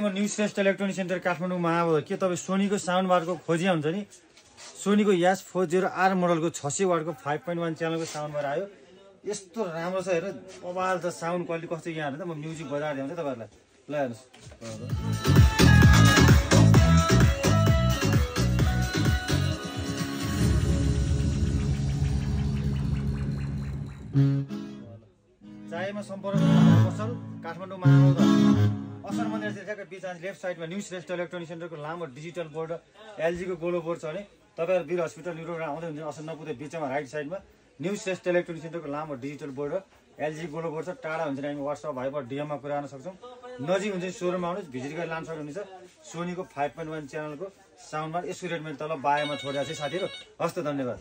साइटमा new Shrestha electronic centre काठमाडौँमा अब के तपाईँ सोनीको साउन्ड बारको खोजिया हुन्छ नि सोनीको यास 40R मोडलको 600 वाटको 5.1 च्यानलको साउन्ड बार आयो यस्तो राम्रो छ हेर मोबाइल त साउन्ड क्वालिटी कस्तो यहाँ हेर्नु त म म्युजिक बजाएर ल्याउँछु तपाईहरुलाई ल हेर्नुस् चाहेमा सम्पर्क पसल काठमाडौँमा आउँदा असर मन्दिरदेखि ठ्याक्कै बिचमा लेफ्ट साइडमा न्यू श्रेष्ठ इलेक्ट्रोनिक सेन्टरको लामो डिजिटल बोर्ड एलजी को गोलो बोर्ड छ भने तपाईहरु वीर हस्पिटल न्युरोग्राम आउँदै हुन्छ असर नपुग्दै बिचमा राइट साइडमा न्यू श्रेष्ठ इलेक्ट्रोनिक सेन्टरको लामो डिजिटल बोर्ड एलजी गोलो बोर्ड छ टाढा हुन्छ हामी WhatsApp भाइबर DM मा कुरा गर्न सक्छौं नजिक हुन्छ सोरुममा आउनुस् भिजिट गरेर लान सक्नुहुन्छ सोनीको 5.1 च्यानलको साउन्ड बार यसको रेट मैले तल बायोमा छोडेको छु साथीहरु हस्त धन्यवाद